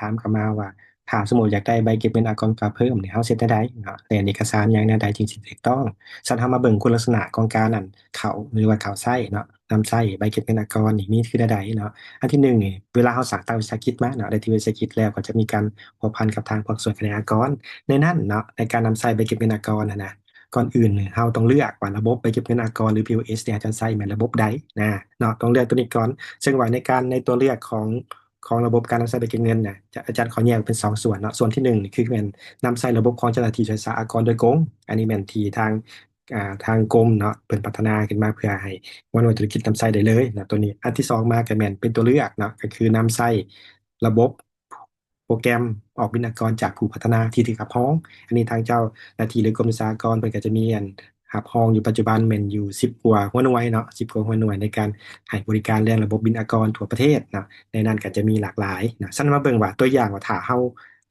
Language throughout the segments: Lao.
ຖາມເຂົ້າມາວ່າ ຖ້າສົມມຸດຢາກໄດ້ໃບເກັບເງິນອາກອນກາເພີ່ມນີ້ ເຮົາເຮັດແນວໃດເນາະ ແລ່ນເອກະສານຫຍັງແນວໃດຈຶ່ງຊິຖືກຕ້ອງ? ຊັ້ນເຮົາມາເບິ່ງຄຸນລັກສະນະຂອງການນັ້ນເຂົ້າ ຫຼືວ່າເຂົ້າໃຊ້ເນາະ ນຳໃຊ້ໃບເກັບເງິນອາກອນນີ້ມີຄືແນວໃດເນາະ? ອັນທີໜຶ່ງນີ້ ເວລາເຮົາສ້າງຕັ້ງວິສາຫະກິດມາເນາະ ໄດ້ຖືເປັນວິສາຫະກິດແລ້ວ ກໍຈະມີການພົວພັນກັບທາງພາກສ່ວນຂະແໜງອາກອນ ໃນນັ້ນເນາະ ໃນການນຳໃຊ້ໃບເກັບເງິນອາກອນຫັ້ນນະ ກ່ອນອື່ນເຮົາຕ້ອງເລືອກວ່າລະບົບໃບເກັບເງິນອາກອນ ຫຼື ພີໂອເອສ ທີ່ເຮົາຈະໃຊ້ແມ່ນລະບົບໃດນະເນາະ ຕ້ອງເລືອກຕົວນີ້ກ່ອນ. ເຊິ່ງວ່າໃນການ ໃນຕົວເລືອກຂອງ ຂອງລະບົບການນຳໃຊ້ໃບເກັບເງິນນະ ຈະ ອາຈານຂໍແຍກເປັນສອງສ່ວນເນາະ. ສ່ວນທີໜຶ່ງນີ້ຄືແມ່ນນຳໃຊ້ລະບົບຂອງເຈົ້າໜ້າທີ່ຊ່ວຍສາອາກອນໂດຍກົງ ອັນນີ້ແມ່ນທີ່ທາງ ອ່າ ທາງກົມເນາະ ເພິ່ນພັດທະນາຂຶ້ນມາເພື່ອໃຫ້ມວນໜ່ວຍທຸລະກິດນຳໃຊ້ໄດ້ເລີຍເນາະ ຕົວນີ້. ອັນທີສອງມາກໍແມ່ນເປັນຕົວເລືອກເນາະ ກໍຄືນຳໃຊ້ລະບົບໂປຣແກຣມອອກບິນອາກອນຈາກຜູ້ພັດທະນາທີ່ຖືກຮັບຮອງ. ອັນນີ້ທາງເຈົ້າໜ້າທີ່ ຫຼື ກົມສາອາກອນ ເພິ່ນກໍຈະມີອັນຮັບຮອງຢູ່ປັດຈຸບັນແມ່ນຢູ່ສິບກວ່າຫົວໜ່ວຍເນາະ ສິບກວ່າຫົວໜ່ວຍໃນການໃຫ້ບໍລິການເລື່ອງລະບົບບິນອາກອນທົ່ວປະເທດເນາະ ໃນນັ້ນກໍຈະມີຫຼາກຫຼາຍເນາະ. ຊັ້ນມາເບິ່ງວ່າຕົວຢ່າງວ່າ ຖ້າເຮົາ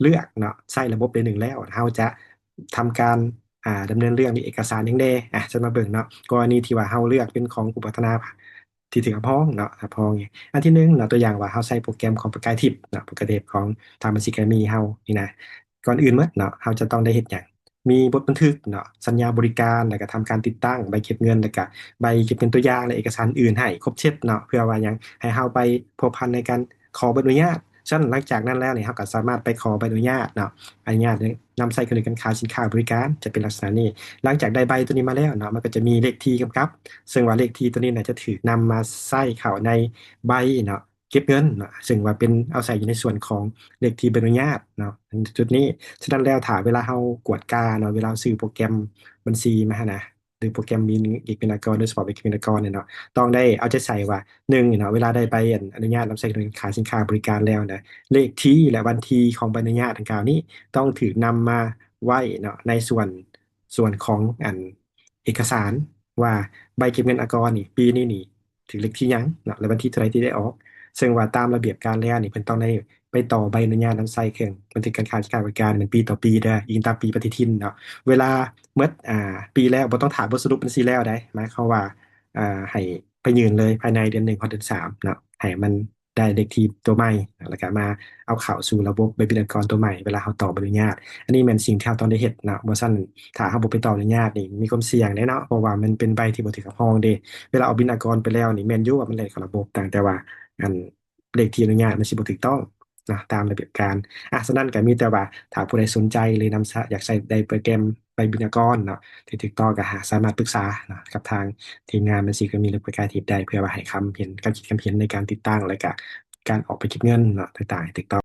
ເລືອກເນາະ ໃຊ້ລະບົບໃດໜຶ່ງແລ້ວ ເຮົາຈະ ທຳການ ອ່າ ດຳເນີນເລື່ອງເອກະສານຫຍັງແດ່? ອ່າ ຊັ້ນມາເບິ່ງເນາະ ກໍລະນີທີ່ວ່າເຮົາເລືອກເປັນຂອງຜູ້ພັດທະນາທີ່ຖືກຮັບຮອງເນາະ ຮັບຮອງ. ອັນທີໜຶ່ງເນາະ ຕົວຢ່າງວ່າເຮົາໃຊ້ໂປຣແກຣມຂອງປະກາຍທິບເນາະ ປະກາຍທິບຂອງທາງບັນຊີການມີເຮົານີ້ນະ ກ່ອນອື່ນໝົດເນາະ ເຮົາຈະຕ້ອງໄດ້ເຮັດຫຍັງ? ມີບົດບັນທຶກເນາະ ສັນຍາບໍລິການ ແລ້ວກະທຳການຕິດຕັ້ງໃບເກັບເງິນ ແລ້ວກະໃບເກັບເງິນຕົວຢ່າງ ແລະ ເອກະສານອື່ນໃຫ້ຄົບເຊັດເນາະ ເພື່ອວ່າຫຍັງ? ໃຫ້ເຮົາໄປພົວພັນໃນການ ຂໍໃບອະນຸຍາດ. ຊັ້ນຫຼັງຈາກນັ້ນແລ້ວນີ້ ເຮົາກໍສາມາດໄປຂໍໃບອະນຸຍາດເນາະ ອະນຸຍາດນຳໃຊ້ເຄື່ອງການຂາຍສິນຄ້າບໍລິການ ຈະເປັນລັກສະນະນີ້. ຫຼັງຈາກໄດ້ໃບຕົວນີ້ມາແລ້ວເນາະ ມັນກໍຈະມີເລກທີກຳກັບ ເຊິ່ງວ່າເລກທີຕົວນີ້ນະ ຈະຖືກນຳມາໃຊ້ເຂົ້າໃນໃບເນາະ ເກັບເງິນເນາະ ເຊິ່ງວ່າເປັນ ເອົາໃສ່ຢູ່ໃນສ່ວນຂອງເລກທີໃບອະນຸຍາດເນາະ ໃນຈຸດນີ້. ສະນັ້ນແລ້ວ ຖ້າເວລາເຮົາກວດກາເນາະ ເວລາເຮົາຊື້ໂປຣແກຣມບັນຊີມາຫັ້ນນະ ຫຼື ໂປຣແກຣມບິນເກັບເງິນອາກອນ ໂດຍສະເພາະໃບເກັບເງິນອາກອນນີ້ເນາະ ຕ້ອງໄດ້ເອົາໃຈໃສ່ວ່າ ໜຶ່ງເນາະ ເວລາໄດ້ໃບອະນຸຍາດນຳໃຊ້ເຄື່ອງການຂາຍສິນຄ້າບໍລິການແລ້ວນະ ເລກທີ ແລະ ວັນທີຂອງໃບອະນຸຍາດດັ່ງກ່າວນີ້ ຕ້ອງຖືກນຳມາໄວ້ເນາະ ໃນສ່ວນ ສ່ວນຂອງອັນເອກະສານວ່າ ໃບເກັບເງິນອາກອນນີ້ ປີນີ້ນີ້ ຖືກເລກທີຫຍັງເນາະ ແລະ ວັນທີເທົ່າໃດທີ່ໄດ້ອອກ. ເຊິ່ງວ່າຕາມລະບຽບການແລ້ວນີ້ ເພິ່ນຕ້ອງໄດ້ໄປຕໍ່ໃບອະນຸຍາດນຳໃຊ້ເຄື່ອງບັນທຶກການຂາຍສິນຄ້າບໍລິການ ແມ່ນປີຕໍ່ປີເດີ້ ອີງຕາມປີປະຕິທິນເນາະ. ເວລາໝົດ ອ່າ ປີແລ້ວ ບໍ່ຕ້ອງຖ້າບົດສະຫຼຸບບັນຊີແລ້ວໃດ໋ ໝາຍຄວາມວ່າ ອ່າ ໃຫ້ໄປຍື່ນເລີຍພາຍໃນເດືອນໜຶ່ງຮອດເດືອນສາມເນາະ ໃຫ້ມັນໄດ້ເລກທີຕົວໃໝ່ ແລ້ວກໍມາເອົາເຂົ້າສູ່ລະບົບໃບບິນອາກອນຕົວໃໝ່ ເວລາເຮົາຕໍ່ໃບອະນຸຍາດ. ອັນນີ້ແມ່ນສິ່ງທີ່ເຮົາຕ້ອງໄດ້ເຮັດເນາະ ບໍ່ຊັ້ນຖ້າເຮົາບໍ່ໄປຕໍ່ໃບອະນຸຍາດນີ້ ມີຄວາມສ່ຽງເດ້ເນາະ ເພາະວ່າມັນເປັນໃບທີ່ບໍ່ຖືກຮັບຮອງເດ້. ເວລາອອກບິນອາກອນໄປແລ້ວນີ້ ແມ່ນຢູ່ວ່າມັນໄດ້ເຂົ້າລະບົບ ຕ່າງແຕ່ວ່າ ອັນ ເລກທີ່ອະນຸຍາດມັນຊິບໍ່ຖືກຕ້ອງເນາະ ຕາມລະບຽບການ. ອ່າ ສະນັ້ນກໍມີແຕ່ວ່າ ຖ້າຜູ້ໃດສົນໃຈ ຫຼື ນຳ ຢາກໃຊ້ໄດ້ໂປຣແກຣມໃບບິນອາກອນເນາະ ທີ່ຖືກຕ້ອງ ກໍຫາສາມາດປຶກສາເນາະ ກັບທາງທີມງານບັນຊີການມີ ຫຼື ປະກາຍທິບໄດ້ ເພື່ອວ່າໃຫ້ຄຳເຫັນ ຄຳຄິດຄຳເຫັນໃນການຕິດຕັ້ງ ແລະ ກະການອອກໃບເກັບເງິນເນາະ ຕ່າງໆ ໃຫ້ຖືກຕ້ອງ.